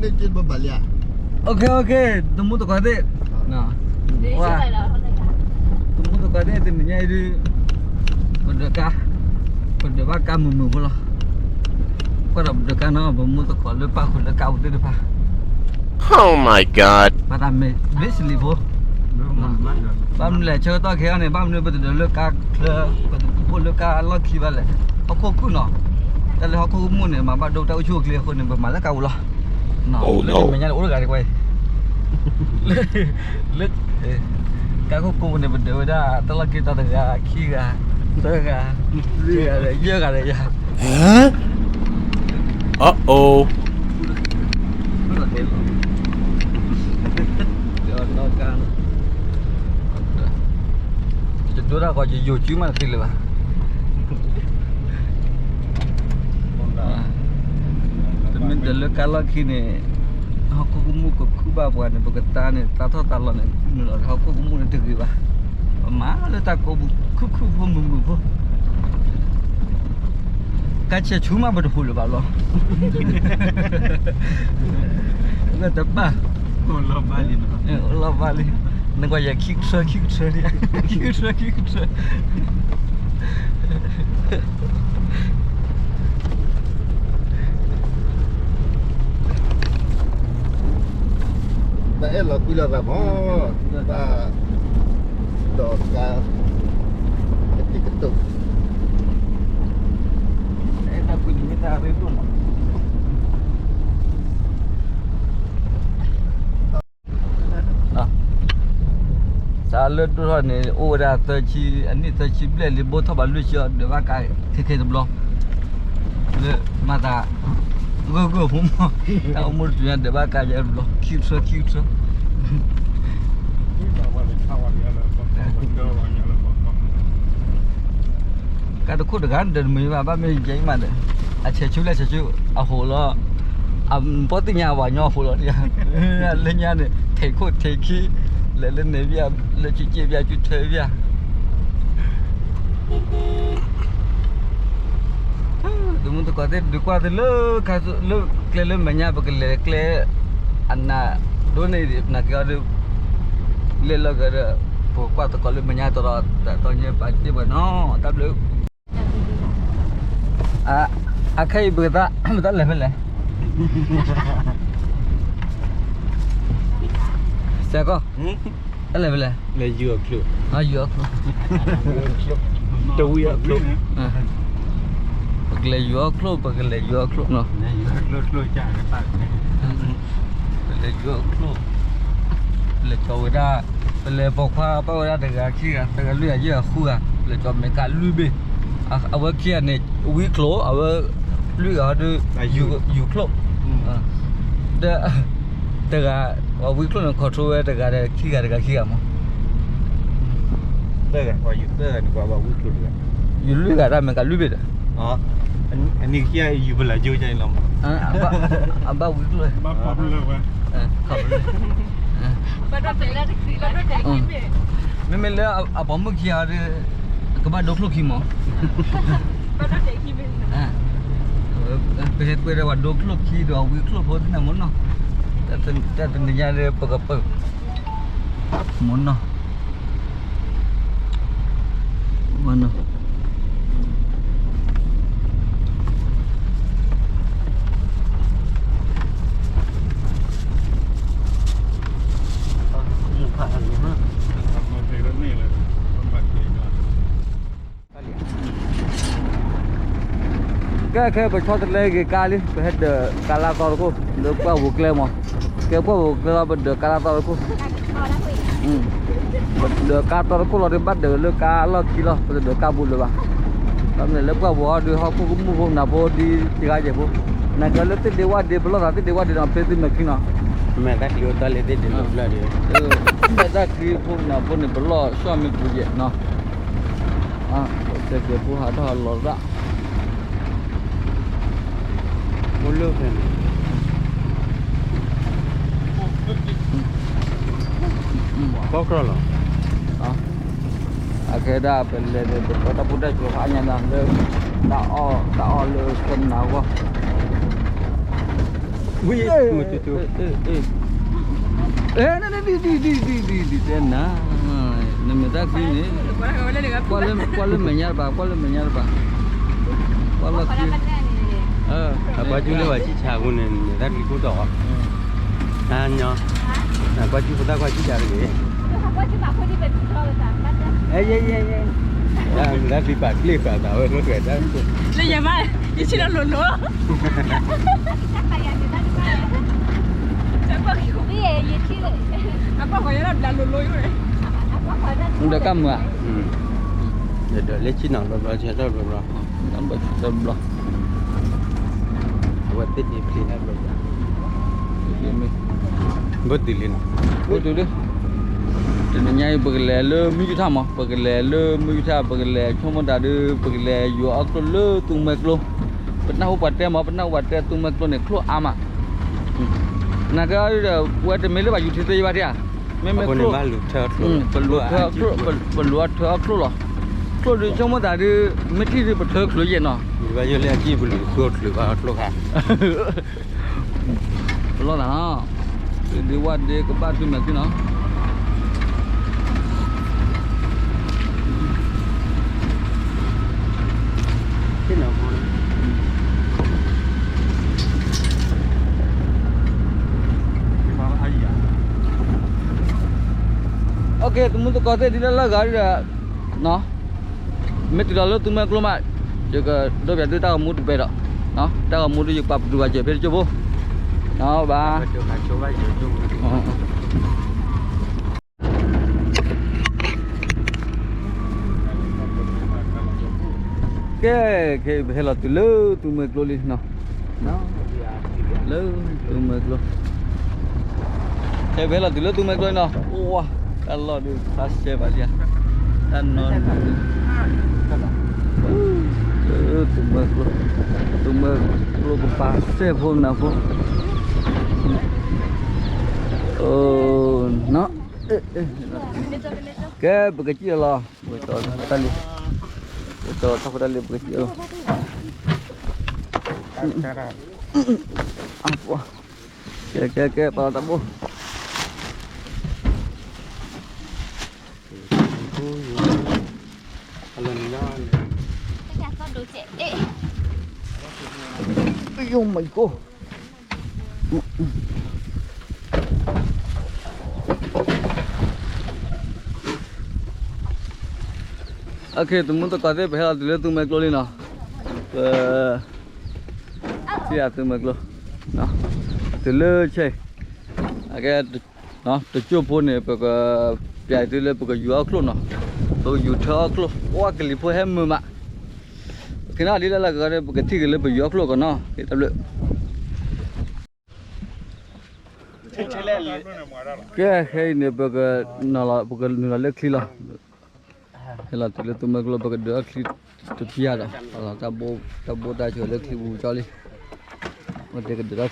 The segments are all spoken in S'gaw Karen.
န့ၣ်က့ဘၣ်လံဧါ. OK OK, တမူတကိးသ့ၣ်, ဝါ, တမူတကိးသ့ၣ် တနံၤညါအံၤဒုး ပဒၢးကါ, ပဒၢးဘၣ်ကါမုာ်မုာ်ဖိလီၤ. ကွၢ်ဒီးပဒၢးကါနီၤ ပမူတကိးလၢပၣ်ဃုာ်လၢကါပူၤသ့ၣ်တဖၣ် Oh my god. ဘၣ်တၢ်မ့ၢ် basically ဖိ, ဘၣ်မနုၤလဲၣ် ဆၢကတီၢ်ခဲအံၤန့ၣ် ဘၣ်မနုၤပတဒၢးလၢကါချၢ, ပတဒၢးလၢကါလီၢ်ခံဘၣ်လဲၣ်. ဟီၣ်ခိၣ်ခုၣ်နီၤ, တၢ်လၢဟီၣ်ခိၣ်ကမူၣ်န့ၣ် မၤဘၣ်ဒိတၢ်အိၣ်ဆူၣ်အိၣ်ချ့အဃိန့ၣ် ပမၤလၢကါပူၤလီၤ. လၢမဲာ်ညါန့ၣ် အိၣ်တဂၤတကွဲးအံၤ လၢ လၢ ကါခိၣ်ကိးပူၤန့ၣ် ပဒၢးဝဲဒၣ် တၢ်လီၢ်ခံတီၤတဂၤ ခံဂၤ သၢဂၤ လွံၢ်ဂၤဒီး ယဲၢ်ဂၤဒီးယၤ Uh-oh. ယဒိတၢ်ဃီ ယယိာ်စုမးတသ့လၢၤဘၣ်. တမ့ၢ်တလၢကါလီၢ်ခံန့ၣ် ဟီၣ်ခိၣ်ကမူၣ်ကခုၣ်ဘၣ်ပှၤန့ၣ် ပကသါန့ၣ် သါထီၣ်သါလီၤန့ၣ် နုာ်လီၤဟီၣ်ခိၣ်ကမူၣ်န့ၣ်တဂ့ၤဘၣ်. ပမၤလၢတၢ်ကိးပူၤ ခုၣ်ခုၣ်ဖိမုာ်မုာ်ဖိ ကါဆဲးဆူမး ပတဟူးလၢၤဘၣ်လီၤ. တဘၣ် အိၣ်လီၤဘၣ်လံ, နကွၢ်ယၤခံကထၢ ခံကထၢ, ခံကထၢ ခံကထၢ တၢ်အဲၣ်လီၤကွံလီၤသးမး, တၢ်ဒီးကါ ကတံာ်ကတိၤ တၢ်အဲၣ်တၢ်ကွံန့ၣ်မ့ၢ်တၢ်ရ့ဒိၣ်မး. တၢ်လၢဒိၣ်ထီၣ်န့ၣ် အိၣ်ဝဲဒၣ်သၢဆံ, အနံၣ်သၢဆံဘျဲၣ်လံ ဘိထီၣ်ဘၣ်လွံၢ်ဆံအီၤ ဒၢးဘၣ်ကါခဲခဲတဘျီ လၢမၤသး ဂၢၢ်ဂၢၢ်ဖိမး, တၢ်အိၣ်မူတတုၤညါ ဒၢးဘၣ်ကါယဲတဘျီ ခံကထၢ ခံကထၢ ကါတခိၣ်တဂၤန့ၣ်ဒီးတမုာ်ဘၣ်, ဘၣ်မ့ၢ်ယဲအံၤမးဒီး အဆဲးဆူလဲၣ်ဆဲးဆူ အဟိးလီၤ, အပီၢ်သ့ၣ်ညါအဝၤညီအဟိးလီၤ, လၢညါန့ၣ် ထဲးခိၣ်ထဲးခံ လဲၤလၢန့ၣ်ဘၣ် လၢဆူက့ၣ်ဘၣ် ဆူထၢဘၣ် တမူတကိးသ့ၣ် ဒုးကွၢ်သ့ၣ်လၢ လၢကျဲလၢမဲာ်ညါ ပကလဲၤကျဲ အနးဒိၣ်န့ၣ် နာ်က့အီၤဒီး လဲၤလီၤကဒီး ပကွၢ်သကိးလၢမဲာ်ညါ တတီၤတတီၤညါ ပာ်တ့ၢ်ပှၤနီၤ တၢ်ဘျုး အခဲအံၤပကသး ပတၢ်လဲၤဖဲလဲၣ် စဲးကီး တၢ်လဲၤဖဲလဲၣ် လဲၤယူၤအီၣ်ချိၣ် တဝံၤအီၣ်ချိၣ် ပကလဲၤယူၤအီၣ်ချိၣ် ပကလဲၤယူၤအီၣ်ချိၣ်နီၤ ပလဲၤယူၤအီၣ်ချိၣ် ပလဲၤကၠီဝဲဒၣ် ပလဲၤပိာ်ခွါပာ်ဝဲဒၣ်တဂၤခံဂၤ သၢဂၤလွံၢ်ဂၤယဲၢ်ဂၤဃုဂၤ ပလဲၤကၠီမဲာ်ကးလွံၢ်ဘ့ၣ် အဝဲခံဂၤန့ၣ် ဝံချိၣ် အဝဲလွံၢ်ဂၤဒီး ယူၤချိၣ် ဒီး တဂၤ ဝံချိၣ်န့ၣ် control ဝဲတဂၤဒီးခံဂၤတဂၤခံဂၤမး သၢဂၤ ယူၤလွံၢ်ဂၤတၢ်မဲာ်ကးလွံၢ်ဘ့ၣ်ဒီး အနံၣ်ခံဂၤယူၤပလၢကၠိအံၤလီၤမး အဘၣ်ဝံချိၣ် မ့မ့ၢ်လၢအပိာ်မုၣ်ခံဂၤဒီး ကဘၣ်ဒိချိၣ်ခံမး ပဟဲကွဲဒီးပှၤဒိချိၣ်ခံဒီးဝံချိၣ်ဖိသ့ၣ်န့ၣ်မ့ၢ်နီၤ တၢ်တနံၤညါဒီးပကပၢၢ် မ့ၢ်နီၤ မ့ၢ်နီၤ ကဲခဲ ပဆီတလဲဂ့ၤကါလံ ပဟဲဒၢးကါလၢသီတခိၣ် လၢပှၢ်ပူၤကျဲမး ကဲပှၢ်ပူၤကျဲလီၤ ပဒၢးကါလၢသီတခိၣ် ပဒၢးကါသီတခိၣ်လီၤဒီး ဘၣ်ဒၢးလၢကါလီၢ်ခံလီၤ ပတဒၢးကါပူၤလၢၤဘၣ် ဘၣ်မနုၤလဲၣ် လၢပှၢ်ပူၤဟီဒီး ဟီၣ်ခိၣ်ကမူၣ်ဖိနၢ်ဖိဒ်တဂၤယဲၢ်ဖိ နကလၢသ့ၣ်ဒ့ဝၣ်ဒ့ ပလီၢ်သးသ့ၣ်ဒ့ဝၣ်ဒ့ဒီး ဖဲသ့ၣ်မဲာ်ချံနီၤ မဲာ်တၢ်ချံအိၣ်တၢ်လၢသ့ၣ်ဒ့ တၢ်ချံဖိနၢ်ဖိန့ၣ် ပလီၢ်ဆှီၣ်မ့ၢ်ပူၤယဲၢ်နီၤ စဲးကဲးဖိဟးထီၣ်လီၤဒၣ် အိၣ်လၢဖဲန့ၣ် ဘီကြၢလီၤ အကဲဒၣ်ပလဲၤန့ၣ် ပတီၢ်တၢ်ပူၤတၢ်စှီၤဖးညါနၤလၢ တၢ်အီၣ် တၢ်အီၣ်လၢကနၣ်ဂီၢ် ဝံၤ, မုၢ်တူတူ, အဲ, ဒ်ဒ်ဒ်ဒ်ဒ်ဒ်ဒ်တဲနၤ, နမဲာ်သၣ်ချံန့ၣ်, ကွၢ်လၢမဲာ်ညါတပၤ, ကွၢ်လၢမဲာ်ညါတပၤ, ကွၢ်လၢချံ, အပှၤကၠူလၢပှၤဆံၣ်ဆါအဃိန့ၣ် မဲာ်သၣ်ချံခိၣ်တီၢ်, အညီ, အပှၤကၠူဖိသၣ်ခွါဆံၣ်ဆါတဂ့ၤ, မဲာ်သၣ်ချံပာ်ကျ့ၣ်ပာ်သးဝဲလိာ်ကွဲတၢ်, လၢယမါ, ယဆံၣ်လီၤလိၤလိၤ ဒီးကမၢ်ဧါ, ဒီးလၢဆံၣ်နီၤဘျီဘျီဆဲထီၣ်ဘျီဘျီ, ဘျီဘျီ, အဝဲသ့ၣ်ဒ့ဖျ့တၢ်ဘျီဘျီ, ဘၣ်တုၤလံနီၤ, ဘၣ်တုၤလံ, တနံၤညါအံၤ ပကလဲၤလၢမုၢ်ယူၢ်ထၣ်မး, ပကလဲၤလၢမုၢ်ယူၢ်ထၣ် ပကလဲၤဆိကမိၣ်တၢ်ဒီး ပကလဲၤယိၤအီၣ်ကျိၣ်လၢသူမှဲကျိ, ပနၢ်ဟူပှၤတဲမး, ပနၢ်ဟူပှၤတဲသူမှဲကျိန့ၣ် ကျိၣ်အါမး, နာ်က့ဒီး ပဝဲတမ့ၢ်လၢဘၣ်ယူၤထံသ့ဘၣ်ဧါ, မ့မ့ၢ်ကျိၣ်, ပလိၤထၢအီၣ်ကျိၣ်, ပလိၤအီထၢအီၣ်ကျိၣ်လီၤ, ကျိၣ်ဒုးဆိကမိၣ်တၢ်ဒီး မ့ၢ်ထံၣ်ဒီးပထၢချုးယဲၢ်နီၤ, ဘၣ်ယိၣ်လၢအကံၢ်ပလုာ်ဃုအီၣ်ချုးဘၣ်ကျိၣ်ခါ ပလီၢ်သးနီၤ, ဒုးဝဲဒ့ကဘၣ်ဒုးမဲာ်ချံနီၤ, သမူသကိးသ့ၣ်ဒ်လၢလၢဂၤဒီး မ့ၢ်တုၤလီၤလၢသူမှဲကျိမး, ယကဒိးပျးသုတၢ်ဂီၤမူတဘဲဒီး, တၢ်ဂီၤမူဒီးယကပာ်ပတုာ်ဘၣ်စၢၤဖဲတကၠိဖိ, ဘၣ်, ကဲ, ခဲအံၤပဟဲလီၤတုၤလၢသူမှဲကျိလံနီၤ, လၢသူမှဲကျိ, ခဲအံၤပဟဲလီၤတုၤလၢသူမှဲကျိနီၤ, အိၣ်ဝါ, တၢ်လီၢ်ဒုးဖးစဲဘၣ်လံဧါ, တၢ်နီၤဒုး လၢသူမှဲကျိ, သူမှဲကျိကပၤစဲဖိနၤဖိ, နီၤ, ကဲ ပကစံၣ်လီၤ, ဝဲတီၤတၢ်လံ, ဝဲတီၤတၢ်ဖိတၢ်လံ ပကစံၣ်လီၤ, ကဲ ကဲ ကဲ ပာ်လီၤတၢ်ဘိ, ယိၤမံၤကိၢ် အခဲ သမူသကိးသ့ၣ် ပဟဲလီၤတုၤလၢသူမှဲကျိလံနီၤ, ပ ထံၣ်အသူမှဲကျိ, တုၤလၢဆဲး, အခဲ တကၠိၢ်ဖိန့ၣ် ပက ပျဲသုလၢပကယူၤအီၣ်ကျိၣ်နီၤ, ပကယူၤထၢအီၣ်ကျိၣ်, အိၣ်ဝဲကလံၤဖိဟဲမုာ်မး, ခဲနီၤ ဒ်လၢလၢကဂၤန့ၣ် ပကထံၣ်က့ၤလၢပယူၤအီၣ်ကျိၣ်ကနီၤ, တၢ်ဘျုး ကဲ ခဲအံၤန့ၣ် ပက ပကနုာ်လီၤလၢချံလီၤ, ဟဲလီၤတုၤလၢသူမှဲကျိ ပကဒုးထီၣ်ချံတဖျၢၣ်ဒီး တၢ်ဘိတၢ်ဆၢလၢချံပူၤကၠီလံ, ပကဒုးထီၣ်ချံလီၤ, နခံကိၢ်ဖးလဲၢ်ကံဒိၣ်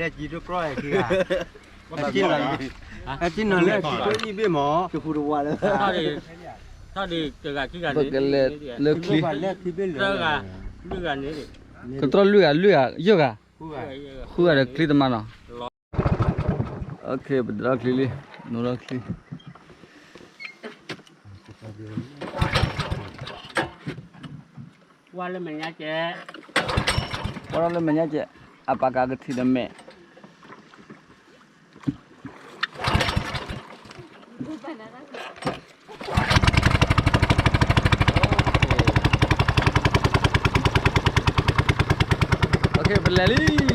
ကြီၣ်အခံဂၤ, အကံၢ်နီၤလၢခံကိၢ်အံၤဘ့ၣ်မး, ပကလဲၤလၢချံ, ကတြီလွံၢ်ဂၤ လွံၢ်ဂၤ ယဲၢ်ဂၤ, ဃုဂၤဒီးချံတမၤနီၤ, အခဲ ပဒုးထီၣ်ချံလံ, နုာ်ထီၣ်ချံ ကွၢ်လၢမဲာ်ညါကဲ, ကွၢ်လၢမဲာ်ညါကဲ, အပာ်ကၤကထံၣ်ဒီးမဲာ် ပလဲၤလံ,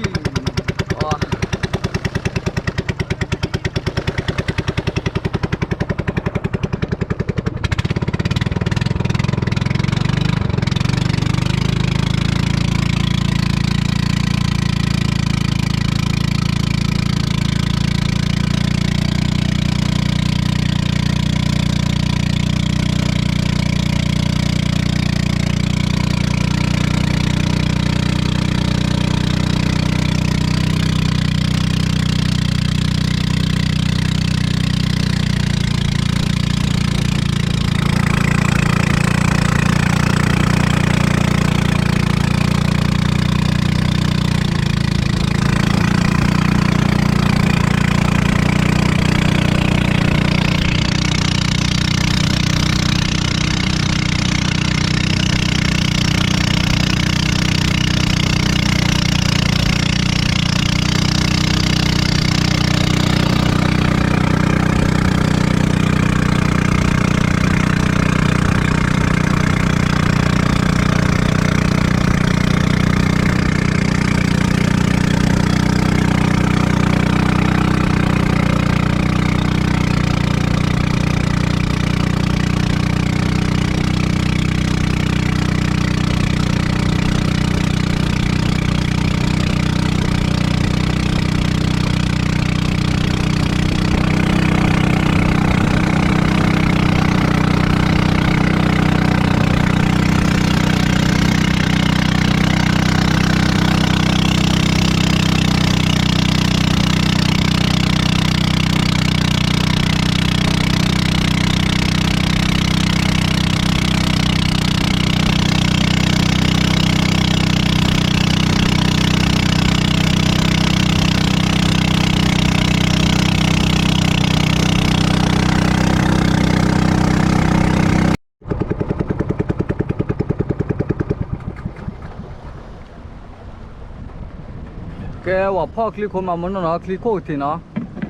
ကဲဝဲဖီၣ်ချံခိၣ်မး မနီၢ်နီၢ် ချံခိၣ်ကထံးနီၤ,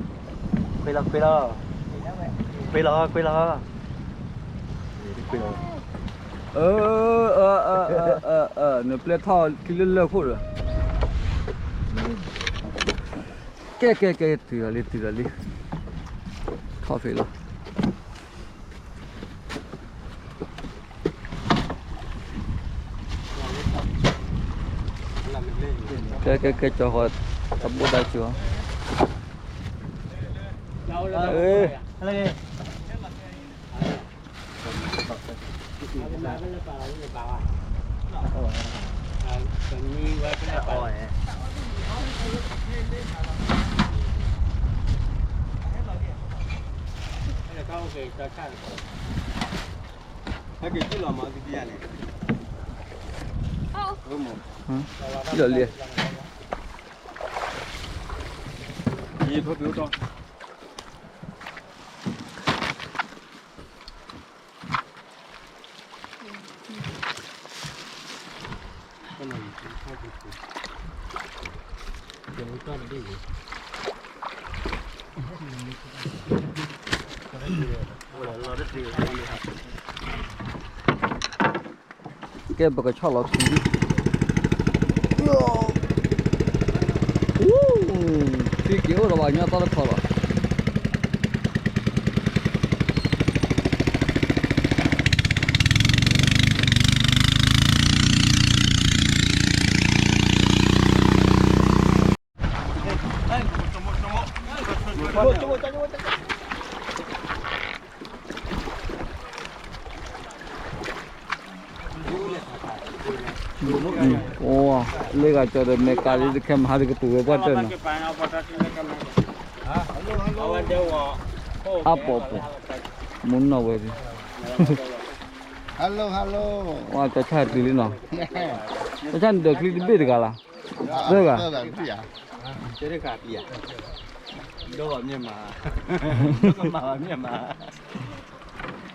ခွ့လီၤ ခွ့လီၤ, ခွ့လီၤ ခွ့လီၤ, နပျဲၢ်ထီၣ်ချံလၢလၢခိၣ်ဒီး, ကဲ ကဲ ကဲ တုၤလီၤလံ တုၤလီၤလံ, ထီၣ်ဖဲလီၤ. ကဲ ကဲ ကဲ ကၠီဃီ, တၢ်ဘိၣ်တၢ်စၢၤ, လီၤလံ, ယဖိပၢ် ကဲ ပကဆီၣ်လီၤခံ, သံက့ၤအိၣ်ဒီးပှၤကညီတီတခီလီၤ. အိ လၢဂၤကၠီဒီး မဲာ်ကးလံတခဲမဟါဒီးကတူၢ်ဝဲပှၢ်တၢၢ်နီၤ, အါပိာ်ပိာ်, မူနီၢ်ဝဲဒၣ်, ဝဲကၠီဆၣ်တုၤလံနီၤ, ကၠီဆၣ်န့ၣ်ဒၢးချံတဘ့ၣ်တဂၤလီၤ, သၢဂၤ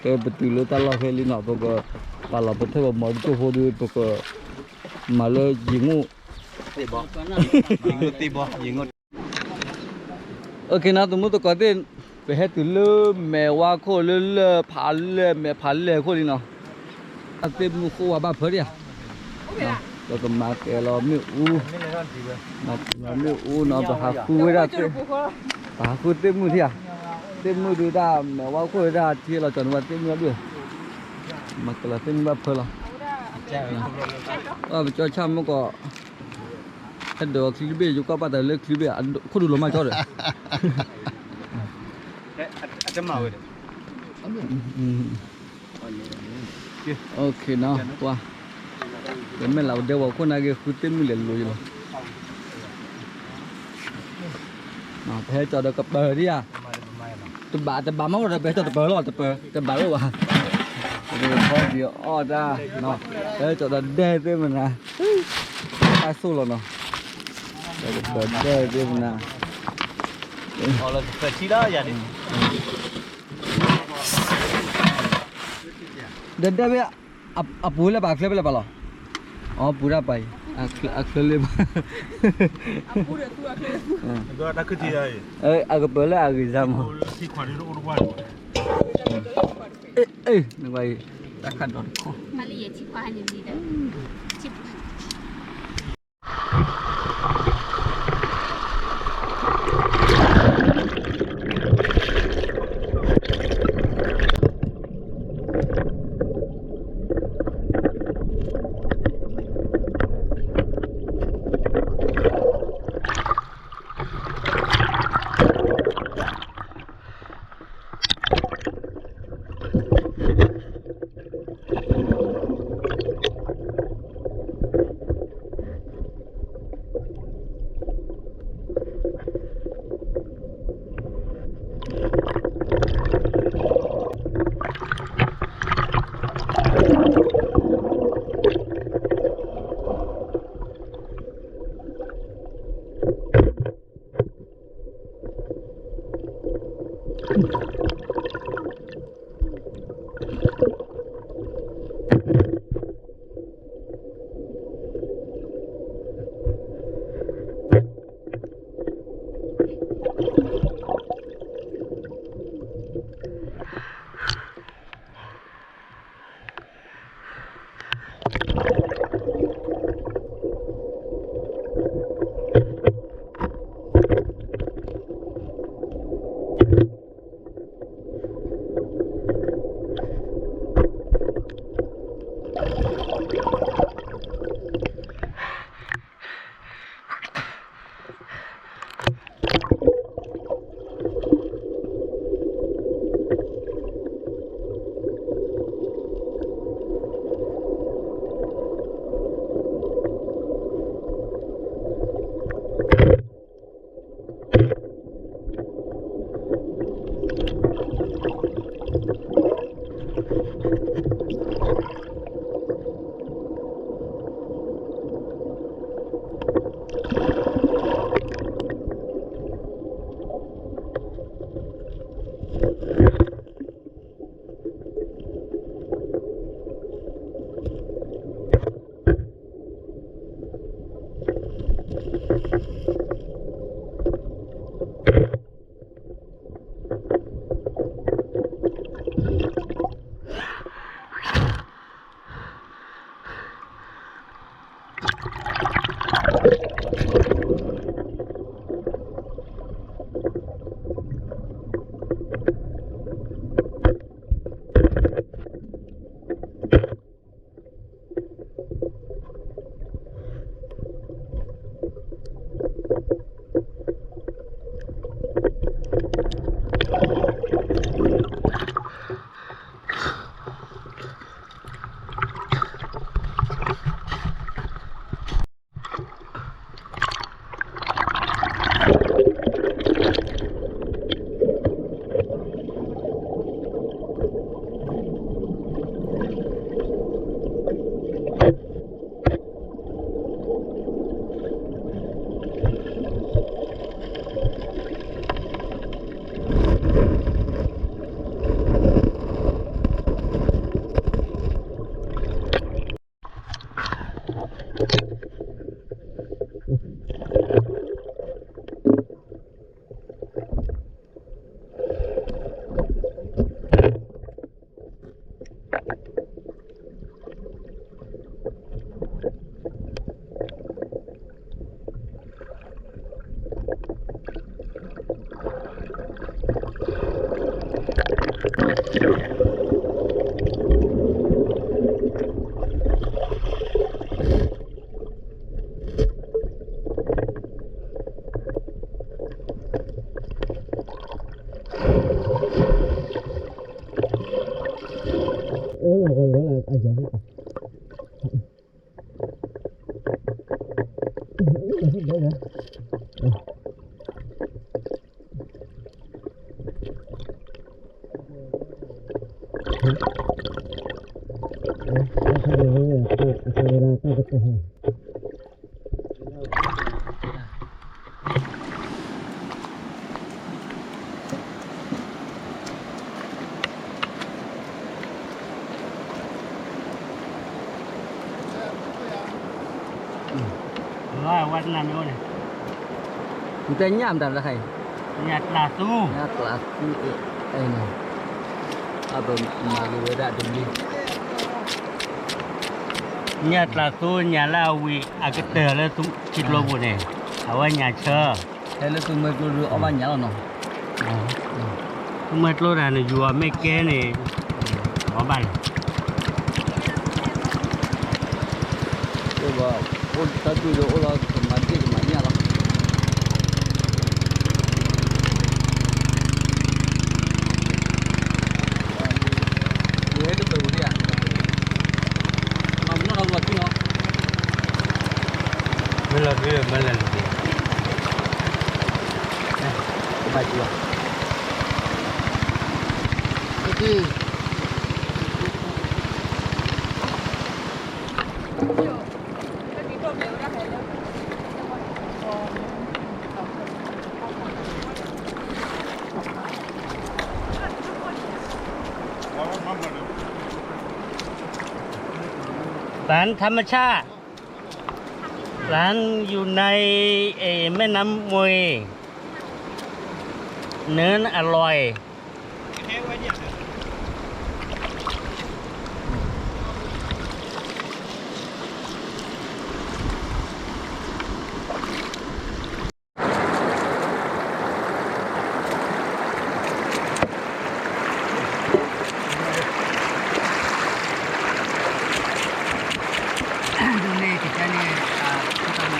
ကဲ ပတုၤလၢတၢ်လီၢ်ဖဲလံနီၤ, ပကပာ်လီၤပထၢၣ်ပမီၤဒ်ကၠိဖိဒီး ပကမၤလၢယံၤငိၣ်, ယံၤငိၣ်, ယံၤငိၣ်, အိၣ်ခ့နီၤ သမူသကိးသ့ၣ်, ပဟဲတုၤလၢမဲာ်ဝါခိၣ်လၢလၢၢ်ဖးလဲၢ် မဲာ်ဖးလဲၢ်ခိၣ်လံနီၤ, အသ့ၣ်မုၣ်ဃိဝါဘၣ်ဖၢဒံးဧါ, ပကမၤကဲၤလီၤမ့ၣ်အူ, မၤကဲၤလီၤမ့ၣ်အူနီၤ, ပဟးဃုဝဲဒၣ်, ပဟးဃုသ့ၣ်မုၣ်ထံဧါ, သ့ၣ်မုၣ်ဒုးဒၣ် မဲာ်ဝါခိၣ်ဝဲဒၣ်ထံလီၤကၠီန့ၣ် ပှၤသ့ၣ်မုၣ်အဒိၣ်, မၤကဲၤလီၤသ့ၣ်မုၣ်ဘၣ်ဖၢလီၤ, ပကၠီဆၣ်မုၢ်ကီး ဟဲဒၢးအီၤချံတဘ့ၣ် ယကွၢ်ပာ်တၢ်လၢချံတဘ့ၣ်, ခိၣ်ဒူလီၤမၢ်ကၠီဒီး, အတမၤဝဲဒီး, အိၣ်ခ့နီၤ, ပှၤ, ပမ့ၢ်လၢပဒဲဝဲခိၣ်နာ်က့ ဃုသ့ၣ်မုၣ်လဲၤလိၤယလီၤ, ပဟဲကၠီဒီးကပၢၤဒံးဧါ, တဘးတဘးမးဒီး ပဟဲကၠီတပၢၤလီၤ, တပၢၤ တဘးလီၤဘၣ်, ပကဖီဒံးအီၣ်တၢ်, ပဟဲကၠီဒီးဒဲသ့ၣ်မနၤ တၢ်ဆိၣ်လီၤနီၤ, ပကပၢၤဒဲသ့ၣ်မနၤ, ဒီးဒဲဖဲ အပူၤလၢပာ်ချၢဖဲလဲၣ်ပာ်လီၤ, အပူၤဒၣ်ပာ်အံၤ, အချၢလၢပာ်, အကပၢၤလၢအဂ့ၤစၢ်မး, နကွၢ်အံၤ, တၢ်ခးဒီးတခိၣ် ဝဲတနၤမ့ၢ်အိၣ်န့ၣ်, နတဲညၣ်မတၤတခါအံၤ, ညၣ်ကျးသူ, ညၣ်ကျးသူ, အဲန့ၣ်, အပမၤက့ၤဝဲဒၣ်တဘျုး, ညၣ်ကျးသူ ညၣ်လၢအဝံၤအကတၢၢ်လၢထံကျိပူၤန့ၣ်, အဝဲညၣ်ဆၢ, ဟဲလၢသူမှဲကျိဒုးအီၣ်ဘၣ်ညၣ်လီၤနီၤ, သူမှဲကျိဒၣ်န့ၣ် ယူၤအီၤမ့ၢ်ကဲန့ၣ်, အီၣ်ဘၣ်န့ၣ် အိၣ်တၢ်ဒူၣ်ဒီးအိၣ်လီၤ ကမၤဒ့ၣ်ကမၤညၣ်လီၤ. ဟဲကတၢၢ်ဝံၤဒၣ်ဧါ, မၤမနီၣ်လီၤဘျီထံလီၤ, မ့ၢ်လီၤဒုးမ့ၢ်လဲၤလီၤဒံး, ဘၣ်ကၠီလီၤ, ကတၢၢ် ร้านธรรมชาติ ร้านอยู่ใน เอ่อ แม่น้ำมวย เนื้ออร่อย ဒ်န့ၣ် ကစၢ်န့ၣ် အ ခိၣ်တၢ်မၤ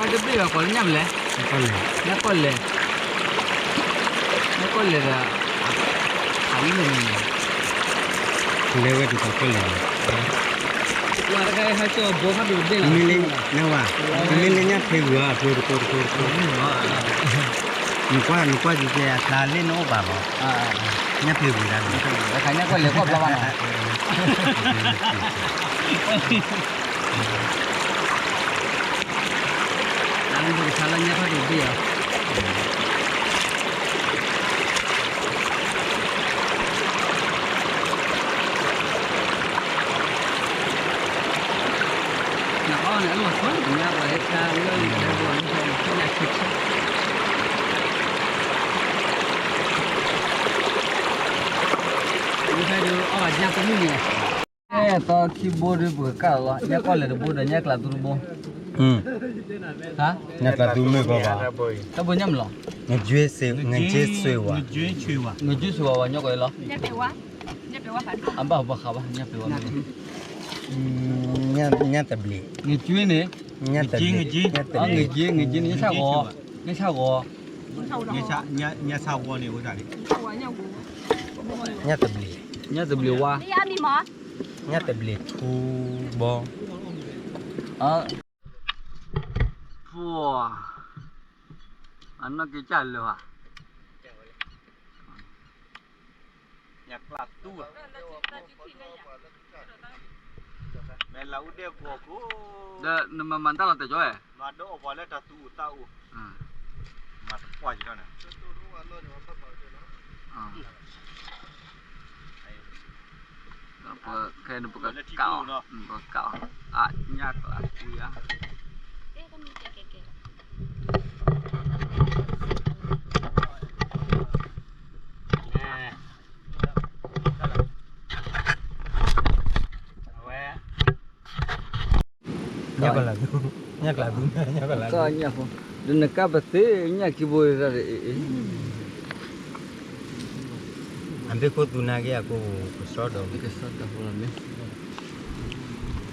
တၢ်တဘ့ၣ်အီၤကိးလၢညၣ်မလဲၣ်, ညၣ်ကီၢ်လဲၣ်, ညၣ်ကီၢ်လဲၣ်ဒီး အလၢန့ၣ် လဲၤဝဲဒ်သိးကီၢ်လဲၣ်န့ၣ်, မ့ၢ်လၢညၣ်ဖဲဂုၤအဖျိတကိးတကိးတကိး, နကွၢ် နကွၢ်ကဲကဲအကျါလၢနအိၣ်ဘၣ်မး, ညၣ်ဖဲဂုၤဒၣ်န့ၣ်, ညၣ်ဖဲဂုၤကွၢ်ဘျီဘၣ်နီၤ အတဆါလၢညၣ်ဖးဒိၣ်ဘ့ၣ်ဧါ, နအီၣ်န့ၣ် အလီၢ်ဆိညါပှၤဟဲဆါလၢယဲဘိန့ၣ် ညၣ်ဆံးဆံး, မ့ၢ်ဖဲဒုးအီၣ်ဘၣ်ညၣ်တမုၣ်န့ၣ်, အဲၣ်သီခံဘိဒုးပကကၢ်လီၤ, ညၣ်ကီၢ်လဲၣ်တဘိဒီးညၣ်ကျးသူတဘိ, ဟါ, ညၣ်ကျးသူမုၣ်ကီးဘၣ်, တဘိညၣ်မလီၤ, ငက့ဆွ့ဝါ, ငက့ဆွ့ဝါဝဲညၣ်ကီၢ်လီၤ, အဘၣ်ဘၣ်ဃးဘၣ် ညၣ်ပ့ၤဝါ, ညၣ်တဘျ့း, ငက့န့ၣ်, ငက့, ငက့န့ၣ် ညၣ်ဆၣ်ဂီၤ, ညၣ်ဆၣ်ဂီၤ, ညၣ်ဆၣ်ဂီၤန့ၣ်ဝဲဒၣ်န့ၣ်, ညၣ်တဘျ့း, ညၣ်တဘျ့းဝါ, ညၣ်တဘျ့းထူဘီ, အ, အနီၢ်က့ၤကၢ်လၢာ်ဧါ ညၣ်ကျးသူဧါ, မ့ၢ်လၢအူဒဲကဝီၤခိၣ်, ဒီးနမၤမၤတၢ်လီၤတဲာ်ကၠီဝဲ, မၤဒီးအီၣ်ပှၤလၢတၢ်သူအိၣ်သးအိၣ်, မၤတပှၢ်ကၠီန့ၣ်, အ, ပခဲန့ၣ် ပကကးအီၤ, ပကးအီၤ, အညၣ်ကျးပူၤယါ. ကညၣ်ဖိ, ဒီးနကးပသ့ၣ်ညၣ်ခံဘိရၣ်, အဘ့ၣ်ခိၣ်သူနၤက့ၤအကိး ကစီဒီး, ကစီဒီဖိလီၤမ့ၢ်,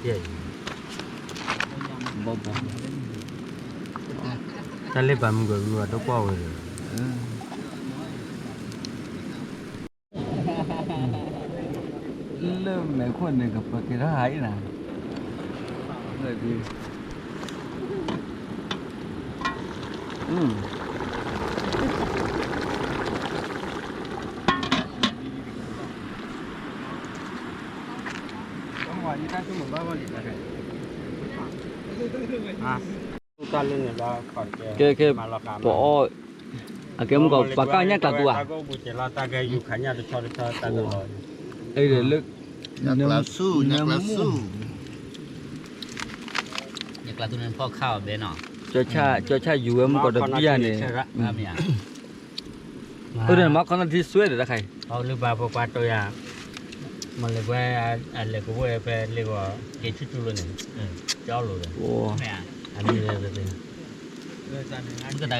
ဘီဘီ, တၢ်လ့ပာ်မုၢ်ကရူအဒိၣ်ကွၢ်ဝဲဒီး လၢမဲာ်ခိၣ်န့ၣ် ကပက့ၤထီၣ်ဟးအံၤနၤ, ကဲ ကဲ ပအီၣ်, အကဲမုၢ်ကီး ပှၤကၢ်ညၣ်ကျးသူဧါ, လၢ ညၣ်ကျးသူ, ညၣ်ကျးသူ, ညၣ်ကျးသူန့ၣ်ဖီၣ်ခါအီၤဘဲနီၤ, ကၠီဆၣ်ယူၤဝဲမုၢ်ကီးတဘံၣ်ယါန့ၣ်, အိၣ်ဒီးမၤခီနီၣ်ထံစွဲဒီးတၢ်ခါအံၤ, လၢပှၤဖိခွါတိၢ်ယၤ, မ့ၢ်လဲၤကွဲ, အလဲၤကဝဲဖဲလ့ဂီၤ, က့ၤဆူၣ်ဆူၣ်လီၤန့ၣ်, ကၠီလိာ်ဒီး, အမ့ၢ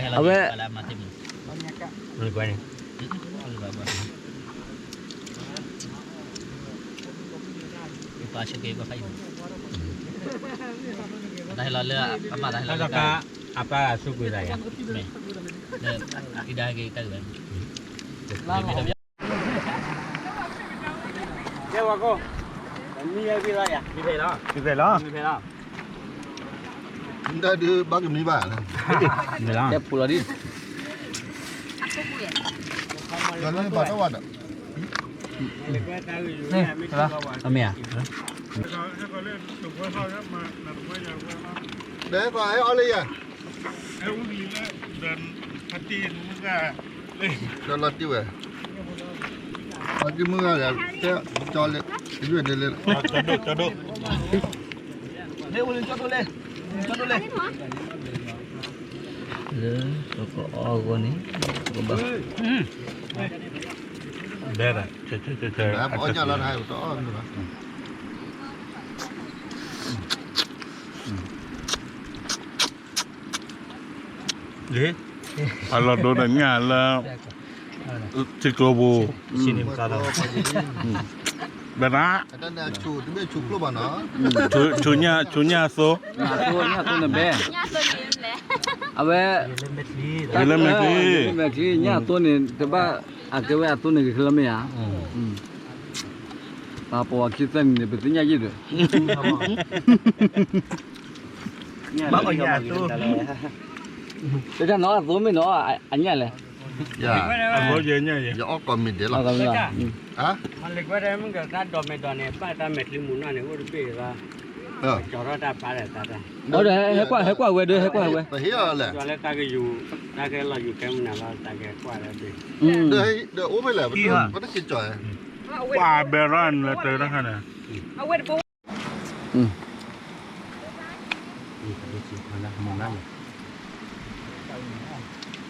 ်, အဝဲ, မ့ၢ်ကွဲန့ၣ် တၢ်ဟဲလီၤလၢအပၢ်တၢ်ဟဲလီၤလၢအပၢ်ဂၤဆူကွံာ်သးယါ, မ့ၢ်, လၢအံၤဒၣ်ဟဲက့ၤတၢ်ဂ့ၢ်, ကဲဝဲကိ, မံဟဲက့ၤလီၤယါ, မံဖဲလီၤ, မံဖဲလီၤ, မံဖဲလီၤ, မံတၢ်ဒုးဘၣ်ကမံဘၣ်, တဲပူၤလီၤဒ်, ဘၣ်တဝဲဒီး, အမ့ၢ်ဧါ, ဒဲကီးဟဲအီၣ်လၢယၤ, ဒီးလီၤတံၢ်ဝဲ, လီၤတံၢ်မုၢ်ဂၤဒီး, ကၠီလၢ, လၢ, လၢ, လၢ, လၢ, လၢ, လၢ, လၢ, လၢ, လၢ, လၢ, လၢ, လၢ, လၢ, အလီၢ်ဒိဒီးညၣ်လၢ, ထံကျိပူၤ, ဘဲနၤ, ဆူညၣ်, ဆူညၣ်အသိ, အဝဲ, ယလၢမဲာ်ချံ, ယလၢမဲာ်ချံညၣ်အသိန့ၣ် တဘၣ်, အကဲဝဲအသိန့ၣ်ကခဲလၢမ့ၢ်ဧါ, ပှၤခံသၢနံၤန့ၣ် ပသ့ၣ်ညါယံၣ်ဒီး ဘၣ်အီၣ်ညၣ်အသိ, တၢ်နီၤအသိမ့ၢ်နီၤ, အညၣ်လဲၣ်, ယအီၣ်ကီးမံၤဒဲးလီၤ, မၤလၢကွဲးတၢ်မုၢ်ကတၢ်ဒီးမဲာ်ဒီးန့ၣ် ဘၣ်တၢ်မဲာ်ချံမူနီၢ်န့ၣ် အိၣ်တဘ့ၣ်လီၤ, ကၠီထီၣ်တၢ်ပာ်ဒီးသးတၢ်, ဟဲကွၢ်ဝဲဒီး ဟဲကွၢ်ဝဲ, တၢ်လၢတၢ်ကယူၤ, တၢ်ကဲလီၤယူၤကဲမနုၤလီၤ တၢ်ကဲကွၢ်လၢဘ့ၣ်, ဒီးအိၣ်ဖဲလဲၣ်, ပတက့ၤကၠီ, ကွၢ်ဘဲရၣ်နလၢတၢ်တခါန့ၣ်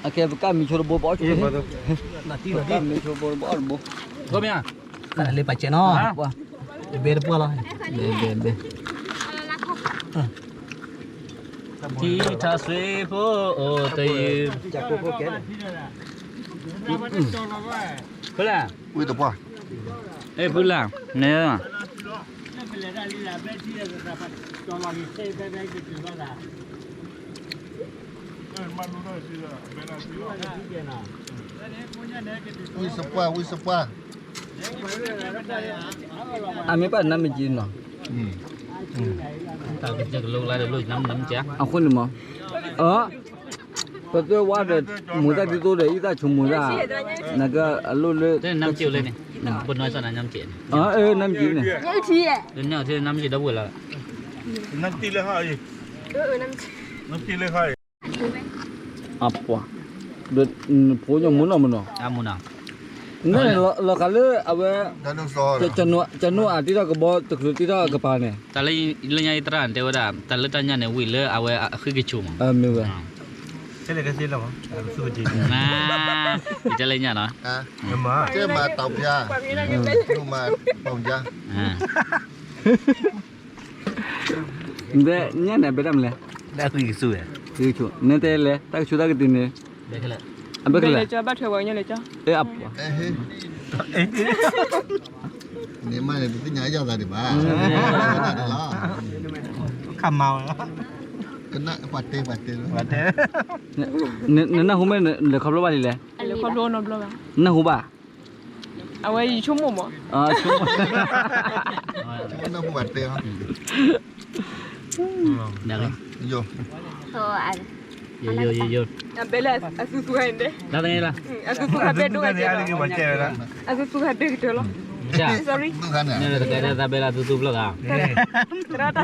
အကဲပကၢ်မံၤဆိတဘိ ပအီၣ်ဆိ, ပကၢ်မံၤဆိတဘိ ပအီၣ်တဘိ, လ့ပာ်စဲးနီၤ, ဘဲတပှၢ်လီၤ, ဘဲဘဲဘဲ, ထံထါဆွ့ဖိအိၣ်တယုၢ်, ဖုလၢ်, ဝံတပှၢ်, ဖုလၢ်, န့ၣ် ဝံစပှၢ် ဝံစပှၢ်, အမ့ၢ်ပာ်နါမ့ၢ်ကံနီၤ, တၢ်ကစၢၢ်ကလိလါဒီးလိၣ်နါမ့ၢ်ကံ, အဃိန့ၣ်မး, ပသ့ဝါဒီး မူၤတၢ်ဒ်သိးဒီး အံသၣ်ဆိမူၤတၢ်, နကအလိၣ်လၢ နါမ့ၢ်ကံလၢန့ၣ်, ပနီၢ်စီၣ်နါမ့ၢ်ကံန့ၣ်, နါမ့ၢ်ကံဒီပုၢ်ဝဲၢ်လီၤ, နါမ့ၢ်ကံလၢ, အပှၤ, ဒီးဖိညၣ်မူနီၢ်မနီၤ, အမူနီၤ, လီၤဃာ်လၢအဝဲ ကနိအတံထီၣ်ကဘီတချုးတံထီၣ်ကပၤန့ၣ် တၢ်လၢညါအံၤသရၣ်တဲဝဲဒၣ် တၢ်လၢတၢ်ညၣ်န့ၣ် ဝံၤလၢအဝဲအဃံကဆိးမး မ့ၢ်ဝဲ တဲလၢညါနီၤ ကဲမၤတၢ်ဖျါ ကဲမၤတၢ်ဖျါ ညၣ်န့ၣ် အဘဲတၢ်မနုၤလဲၣ် တၢ်ဃံကဆိး ဃံကဆိး နတဲလဲၣ် တၢ်ကဆိးတၢ်ကတံၤန့ၣ် အဘဲကလဲၣ် ဘၣ်ထွဲဝဲညါလဲၣ် န့ၣ်မးန့ၣ် တသ့ၣ်ညါယၤသးဒံးဘၣ် ခးမၤဝဲ ကနၣ်ပှၤတဲ ပှၤတဲ နနၢ်ဟူမ့ၢ်လဲၤခီဖျိဘၣ်လံလဲၣ် နၢ်ဟူဘၣ် အဝဲယဆိကမိၣ်မး နၢ်ဟူဘၣ်တဲ ယိယိယိယိ အဘဲလၢအသူသူခါန့ၣ် အသူသူခါဘဲဒိၣ် အသူသူခါဘဲကတၢၢ်လီၤ sorry တဘဲလၢအသူသူဖျၢၣ်ဂၤ သရၣ်တၢ်သူခါအံၤ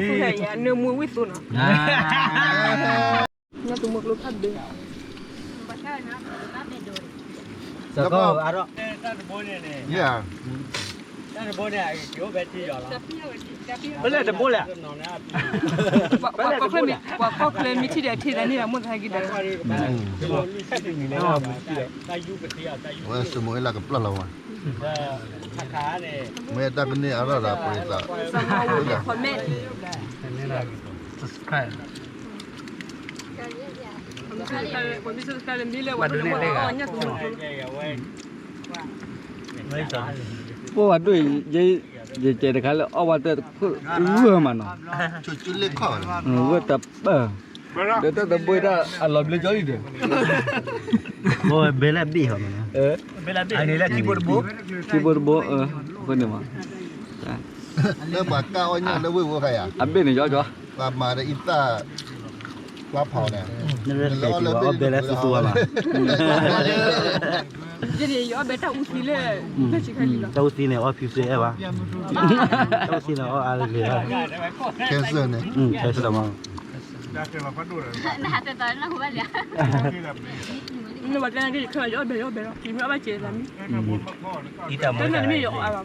နၢမူဝံၣ်သိနီၤ ညၣ်သမူကျိဖးဘဲ စကီအါထီၣ် တၢ်တဘိန့ၣ် တၢ်တဘိန့ၣ် အကအိၣ်ဖဲထံယီၤလီၤ ပလဲၣ်တဘိလဲၣ် ပှၤကီၢ်ချၢမ့ၢ်ထံၣ်ဒီးထံၣ်သးန့ၣ်ဒီး မိၢ်သးဟဲက့ၤဒီး ဝဲစမိၣ်အ့လးကပျၢ်လီၤဝဲ မ့ၢ်တၢ်ကန့ၢ်အါထီၣ်ဒီးပှၤသး ပှၤဒိၣ်အံၤ ယကဲတခါလၢအီၣ်ဝဲတၢ် ဂၢၢ်မးနီၤ ဂၢၢ်တပၢၢ် ဒီးတၢ်တဘိတၢ်အလီၤဘျၢကၠီလံဒီး ဘဲလၢဘ့ၣ်ဟီမးနီၤ ထံဘိတဘိ အဃိန့ၣ်မး လၢပှၤကၢ်အီၣ်ညၣ်လၢဝ့ၢ်ဝိခါယၤ အဘ့ၣ်န့ၣ်ကၠီကၠီ ပှၤမၤဒီးအံသၣ် ပှၤဖီန့ၣ် နလၢအီၣ်လၢဘ့ၣ်န့ၣ် ယအီၣ်ဘဲတၢ်အူသံလၢ တၢ်အူသံန့ၣ် အီၣ်ဖံးစ့အဲၣ်ဘၣ် တၢ်အူသံန့ၣ်အီၣ်အါတဂ့ၤဘၣ် cancer န့ၣ် cancer မး နဘၣ်တဲနက့ၤယခဲလၢာ် ယအီၣ်ဘဲ ယအီၣ်ဘဲလီၤ ယမ့ၢ်အီၣ်ဘၣ်စဲးသးမံ တၢ်နမ့ၢ်ယအီၣ်အါဘၣ်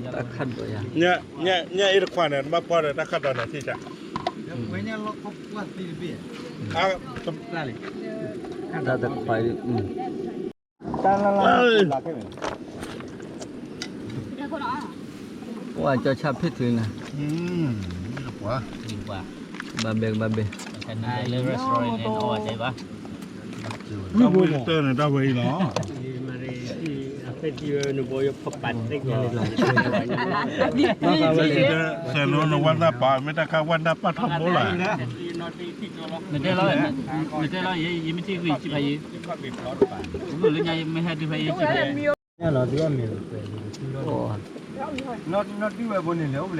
တၢ်ခးဒိးယၤ ညၣ်အ့ၣ်တခွးန့ၣ် နဘၣ်ဖီဒီးတၢ်ခးဒိးန့ၣ်ထံၣ်တၢ် တၢ်တခွး တၢ်လၢလၢ ပှၤကၠီဆၣ်ဖ့ၣ်ထုးနၤ ဘၣ်ဘဲကဘၣ်ဘဲ လၢ restaurant န့ၣ် အီၣ်ဘၣ်တဲဘၣ် တၢ်ဝဲတၢ်န့ၣ်တၢ်ဝဲအံၤလီၤ ဆဲးနီၤနဝၣ်သၣ်ပာ် မ့ၢ်တၢ်ခါဝၣ်နၢ်ပၢ်ထီဘိလၢ် နတဲလီၤ နတဲလီၤ ယမ့ၢ်ထံၣ်ဂံၢ်စံးဖးယံၤ လၢညါယမ့ၢ်ဟဲဒုးဖးယံၤစံးဖးယံၤ ဝဲစဲးနိ ဒီးလီခီတဘ့ၣ်ဒီး အီၣ်ဝဲ ကွၢ်လဲၤက့ၤတဲ အီၣ်ဘှံးအီၣ်ဘှံး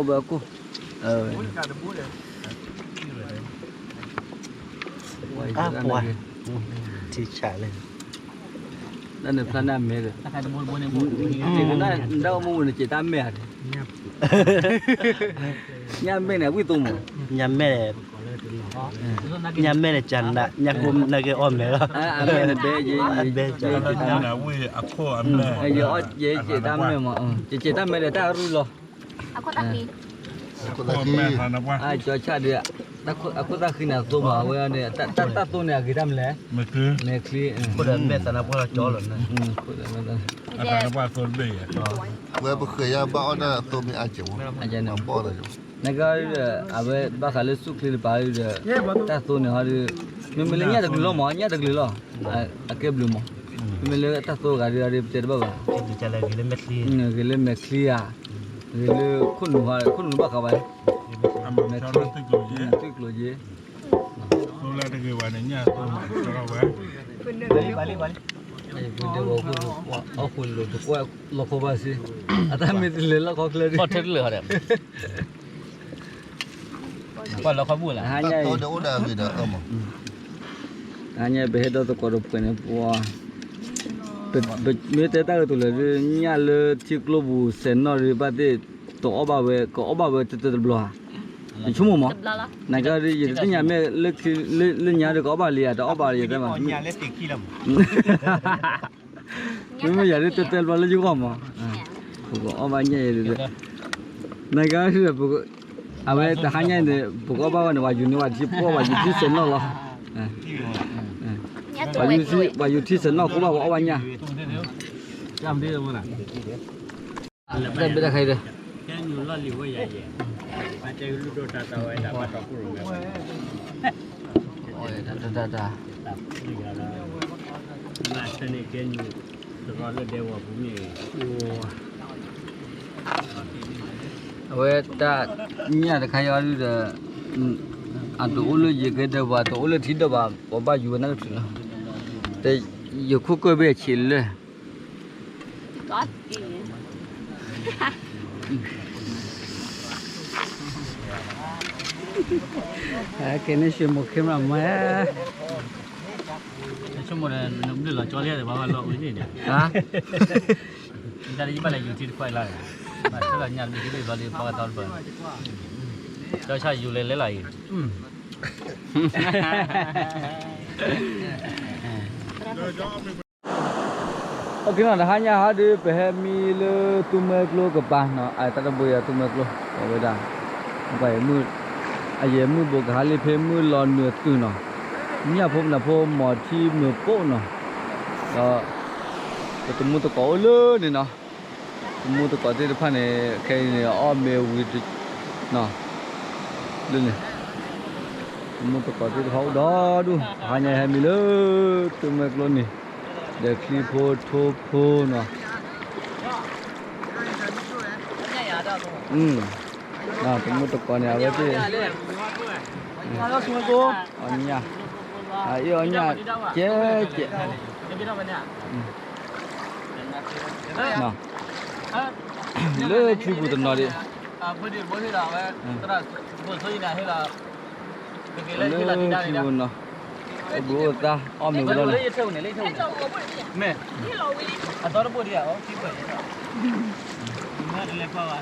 အကိၣ် အပှၤ ထံဆးလဲၣ် တၢ်န့ၣ်ဖျါန့ၢ်အမဲဒီး နတၢ်အိၣ်မူပူၤန့ၣ် စံးတၢ်မဲာ်ဧါ ညၣ်မဲာ်န့ၣ် ဝံၣ်သိမး ညၣ်မဲာ် ညၣ်မဲာ်န့ၣ် ကနၣ် ညၣ်ကိၢ်နၢ်က့ၤအီၣ်မဲာ်လီၤ အမဲာ်န့ၣ်ဘဲ ယ ညၣ်မဲာ်န့ၣ် ဝံၣ်အခိၣ်အမဲာ် ယစံးတၢ်မဲာ်မး ယစံးတၢ်မဲာ်ဒီးတၢ်အရူၢ်လီၤ အခိၣ်သၣ်ဃံ အကၠီဆၣ်ဒီး အခိၣ်သၣ်ဃံန့ၣ် အသိမး အဝဲန့ၣ် တၢ်သိန့ၣ် အဂ့ၤတၢ်မနုၤလဲၣ် မဲာ်ချံ မဲာ်ချံ ခိၣ်ဒီးမဲာ်သးနါပှၢ်လီၤကၠီလီၤ ခိၣ်ဒီးမဲာ်သး ဝဲပဃဲၤယါဘၣ်အီၣ်တၢ်သိမ့ၢ်အါကဲးမး အဘီၣ် နက အဝဲဘၣ်ဃးလၢဆူၣ်ချ့တပၤဒီး တၢ်သိန့ၣ်ဟီဒီး မ့မ့ၢ်လၢညၣ်တကလုာ်လီၤမး ညၣ်တကလုာ်လီၤ အကဲဘျုးမး မ့မ့ၢ်လၢတၢ်သိဂၤဒီး ပတဲတဘၣ်ဘၣ် ဂ့ၤလၢမဲာ်ချံဧါ ဂ့ၤလၢခိၣ်နူာ် ခိၣ်နူာ်ဘၣ်ဃးဘၣ် မဲာ်ချံ သုးကျိၤယ့ အဃိန့ၣ် အီၣ်ဃုာ်လိာ်သကွၢ်လီၢ်ခီဘၣ်စ့ အတၢ်မ့ၢ်တလဲၤလီၢ်ခီချၢဒံး အီၣ်ထဲတလၢာ်ဟီဒီး လၢခီဘူၣ်လၢ တၢ်ညါ တၢ်ညါပဟဲဒီသကိးတပှဲၤန့ၣ် ပှၤ မ့ၢ်တဲတၢ်အၢတလဲၣ် ညၣ်လၢထံကျိပူၤစဲးနီၣ်ဒ်ဘၣ်သ့ၣ် တအီၣ်ဘၣ်ဝဲ ကအီၣ်ဘၣ်ဝဲတတဘျီဧါ, ယဆိကမိၣ်မး, နကဒီး ယတသ့ၣ်ညါမ့ၢ် လၢညါဒီးကအီၣ်ဘၣ်လံဧါ တအီၣ်ဘၣ်ယတဲမး, မ့မ့ၢ်ယၤဒ်တတဲဘျီလၢယဂီၢ်မး, ပကအီၣ်ဘၣ်ညၣ်ယၤဒ်, နကဒီး အဝဲတဟါညါအံၤန့ၣ် ပကအီၣ်ဘၣ်ဝဲန့ၣ် ပှၤယူၤန့ၢ်ဝဲထံဖိ ပှၤယူၤထံစဲးနီၣ်လီၤ, ပှၤယူၤထံစဲးနီၣ်ဃိဘၣ် ပှၤအီၣ်ဘၣ်ညၣ် တၢ်ဘ့ၣ်တၢ်ခါအံၤဒီး တၢ် အဝဲတၢ် ညၣ်တခါအံၤအီၤဒုဒီး အတအိၣ်လၢယကဲဒၢးဘၣ် တအိၣ်လၢထံဒၢးဘၣ် ပဘၣ်ယူၤဝဲနၢ်ကထံးလီၤ, ယခိၣ်ကၢၢ်ဘ့ၣ်အဆံးလၢ ကဲန့ၣ် ရွှေမိုး camera man ဆိကမိၣ်ဒီး နဘျုးလီၤကၠီလံ တဘၣ်ဘၣ်လီၤအူန့ၣ်ဒီး, တၢ်ယဘၣ်လဲၤယူၤထံတခွဲးလီၤ, ဘၣ်ဆၢလီၤညၣ်တဘ့ၣ်တဘ့ၣ်ဘျီလံ ပှၤကသီတဘၣ်, ကၠီဆၣ်ယူၤလဲၤလဲၤလီၤအံၤ OK နီၤ တဟါညါဟါဒီး ပဟဲမံလၢသူမွဲကျိကပၤနီၤ အတၢ်တဘိယၤသူမွဲကျိ အဝဲဒၣ် ပှၤမုၢ် အယဲၢ်မုၢ်ဘိးကဟါလံ ဖဲမုၢ်လီၤနုာ်အသုးနီၤ ညၣ်ဖိပနၢ်ဖိ မီၤထံမုာ်ပိၣ်နီၤ ဒီး ပတမူသကိးအိၣ်လၢန့ၣ်နီၤ တမူသကိးသ့ၣ်တဖၣ်န့ၣ် ခဲအံၤန့ၣ် အီၣ်မ့ၤဝံၤ လၢန့ၣ် တမူသကိးသ့ၣ်တဖၣ်အိၣ်ဒီဒူၣ် ဟါညါဟဲမံလၢ သူမွဲကျိန့ၣ် ဒီးချံဖိထိဖိနီၤ တမူသကိးန့ၣ် အဝဲသ့ၣ် အီၣ်ညၣ် အအ့ၣ်အီၣ်ညၣ် ကဲကဲ လၢထံပူၤတနီၤဒံး လၢထံပူၤနီၤ အိၣ်ဘှံးအိၣ်သါ အီၣ်မ့ၤဝံၤလီၤန့ၣ်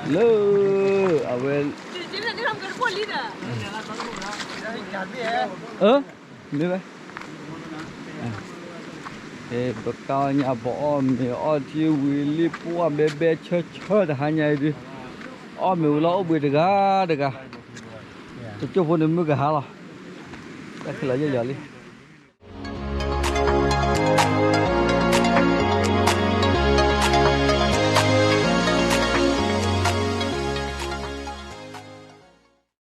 လၢ အဝဲ မ့ၢ်ဝဲ ပကါညၣ်ပအီၣ်မ့ၤအီထံဝံၤလံ ပှၢ်ဘဲဘဲဆၢဆၢတဟါညါအံၤဒုး အီၣ်မ့ၤဝံၤလီၤအိၣ်ဘှံးတဂၤတဂၤ တကၠိၢ်ဖိန့ၣ်မုၢ်ကဟါလီၤ တၢ်ခဲလၢာ်ယဲၢ်ယီၤလံ